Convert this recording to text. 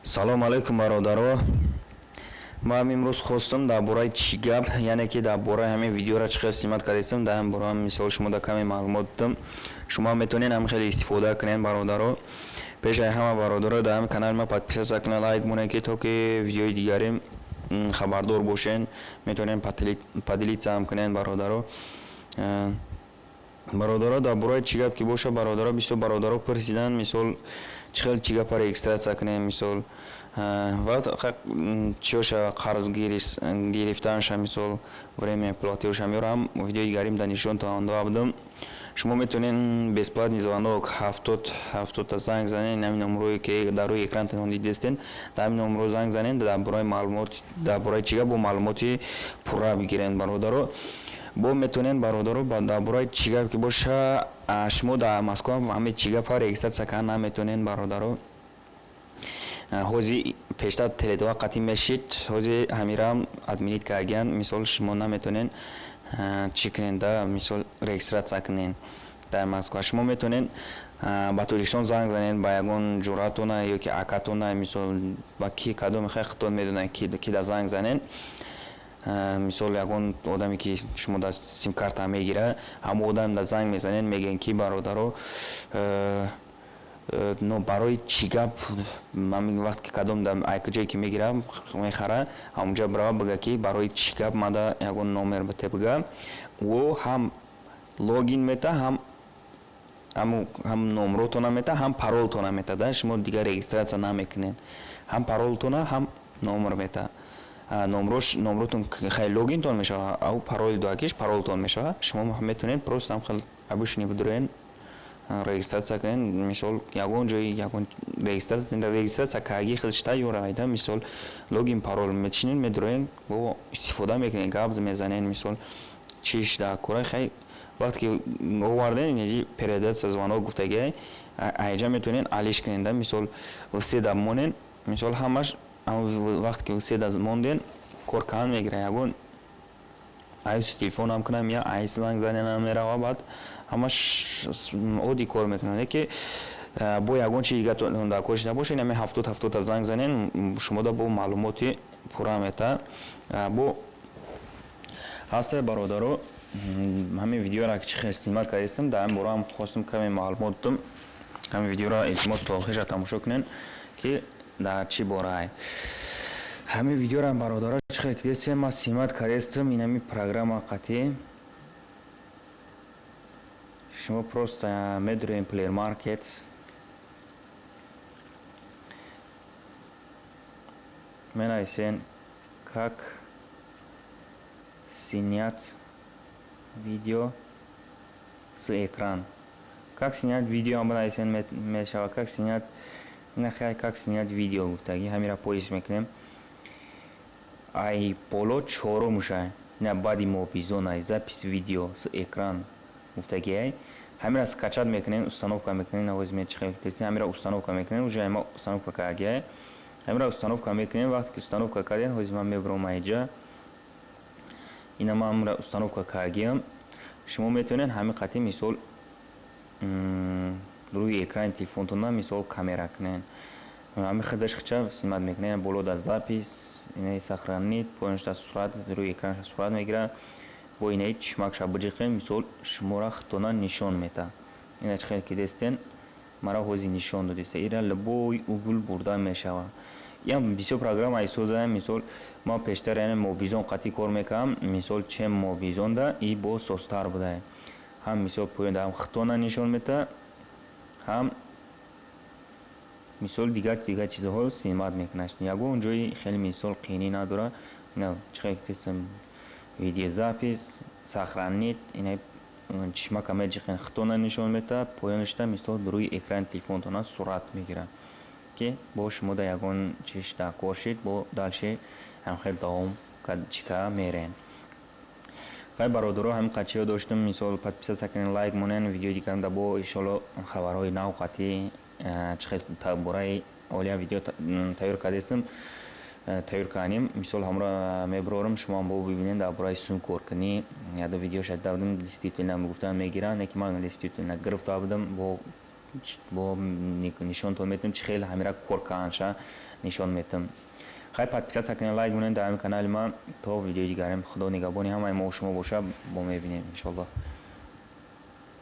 Салом алейкум, бародаро. Ман имрӯз хостам дар бораи чӣ гап, яъне ки дар бораи ҳамин видеоро чӣ хел снимать кардастам, дар ҳамин бора мисол шумо дар каме маълумот додам. Шумо метавонед ҳамин хеле истифода кунед, бародаро. Пеш аз ҳама, бародаро, дар ҳамин канали ма подписаться кунед, лайк монед, ки то ки видеои дигарим хабардор бошед. Метавонед поделиться ҳам кунед, бародаро. Бародаро, дар бораи чӣ гап ки боша, бародаро, бисёр бародаро пурсиданд, мисол, чӣ хел чӣ гапа регистрация кунем, мисол, ва чиёша қарз гирифтанша, мисол, время платёжа меёрам. Видеои дигарим дар нишонтон дода будам. Шумо метавонед бесплатный звонок 70 70та занг занед. Ҳамин номерое ки дар рӯи экрантон дидестен, дар ҳамин номерҳо занг занед, дар бораи маълумот, дар бораи чӣ гап бо маълумоти пурра бигиред, бародаро. Бо метавонед, бародаро, дар бораи чӣ гап ки боша, шумо дар Москва ҳамин чӣ гапа регистрация кардан наметавонед, бародаро. Ҳозир пештар Теле2 қатъӣ мешид, ҳозир ҳамираам отменить кардагиянд. Мисол, шумо наметавонед чӣ кунед да, мисол, регистрация кунед дар Москва. Шумо метавонед ба Тоҷикистон занг занед, ба ягон ҷуратона ё ки акатона, мисол, ба ки кадоме хай худтон медонед, ки да занг занед. Мисол, ягон одаме ки шумо да симкарта мегира, ҳамон одам да занг мезанед, мегӯед ки, бародаро, но барои чӣ гап ҳамин вақт ки кадом ҷое ки мегира, мехара, ҳамонҷа бирава, бига ки барои чӣ гап мада ягон номер бите, бига. Ӯ ҳам логин мета, ҳам номротона мета, ҳам паролтона мета. Да шумо дигар регистрация намекунед, ҳам паролтона, ҳам номер мета. Номрош, номротон хай логинтон мешава, ав пароли дуакиш паролтон мешава. Шумо метавонед просто ҳам хел обычный бидуроен, регистрация кунед. Мисол, ягон ҷои ягон регистрация кардагии худаш тайёр айда. Мисол, логин, парол мечинед, медуроен, бо истифода мекунед, гап мезанед. Мисол, чиш дар кора хай вақте ки оварден, инҷи передаться звонок гуфтагиай, айҷа метавонед алиш кунед да. Мисол, все да монед, мисол, ҳамаш вақте ки все да монден, кор кардан мегирад. Ягон айс телефонам кунам я айс занг заненам мерава, баъд ҳамаш оддӣ кор мекунад. Яке бо ягон чи дига дар кориш набошад, ҳамин 70 70та занг занен, шумо да бо маълумоти пурра мета. Бо ҳасте, бародаро, ҳамин видеоро ки чӣ хел снимать кардастам, дар ҳамин бора ҳам хостам каме маълумот додам. Ҳамин видеоро илтимос то охириша тамошо кунед, ки дар чӣ бораай ҳамин видеоро. Бародаро, чӣ хел ки ман снимать кардастам, ин ҳамин программа қатъӣ. Шумо просто медуроем Play Market, менависен «Как снять видео с экран». «Как снять видео» бинависен мешавад, «Как снять», нахай «Как снять видео» гуфтагӣ, ҳамира поиск мекунем. Ай боло чорумша, ина баъди Мобизонай, «Запись видео с экран» гуфтагиай, ҳамира скачать мекунем, установка мекунем. Навози мечихел, ҳамира установка мекунем. Уже ма установка кардагиай, ҳамира установка мекунем. Вақте ки установка кардем, ҳозир ман мебурам айҷа, ина ман ҳамира установка кардагиам. Шумо метавонед ҳамин қатъи, мисол, рӯи экрани телефонтона, мисол, камера кунед. Ҳамин худаш хича снимать мекунед. Боло дар запись, инаи сохранить, поёнаш сурат, рӯи экранша сурат мегирад. Бо инаи чишмакша биҷиқем, мисол, шуморо худтона нишон метаҳад. Ина чӣ хел ки дестен, мара ҳозир нишон додиста. Ира любой угол бурда мешавад. Ям бисёр программа истозаем. Мисол, ман пештар, яъне, Мобизон қатъӣ кор мекардам. Мисол, чем Мобизонда и бо созтар буда. Ҳам, мисол, поён ҳам худтона нишон метаҳад, ҳам, мисол, дигар дигар чизҳоро снимать мекунад. Ягон ҷои хеле, мисол, қиинӣ надорад. Ина чӣ хел ки видеозапись, сохранить, ина чишмака меҷиқен, худтона нишон метаҳад. Поёнашда, мисол, рӯи экрани телефонтона сурат мегирад, ки бо шумо да ягон чиш дар кор шид, бо дальше ҳамхел давом чӣ кара мерен. Хай, бародаро, ҳамин қадр чиё доштам. Мисол, подписаться кунед, лайк монед. Видеои дигарам да бо иншоалло хабарҳои нав қатъӣ, чӣ хел бораи олия видео тайёр кардастам, тайёр кардем, мисол, ҳамро мебарорам, шумоам бо бибинед. Дар бораи сум коркунӣ яда видеоша дида будам, действительно гуфтан мегиранд, не ки ман действительно гирифта будам бо. Бо нишонтон метам, чӣ хел ҳамира кор каанша нишон метам. Хай, подписаться кунед, лайк монед дар ҳамин канали ман. То видеои дигарем, Худо нигаҳбони ҳамаи мо шумо боша. Бо мебинем, иншоаллоҳ.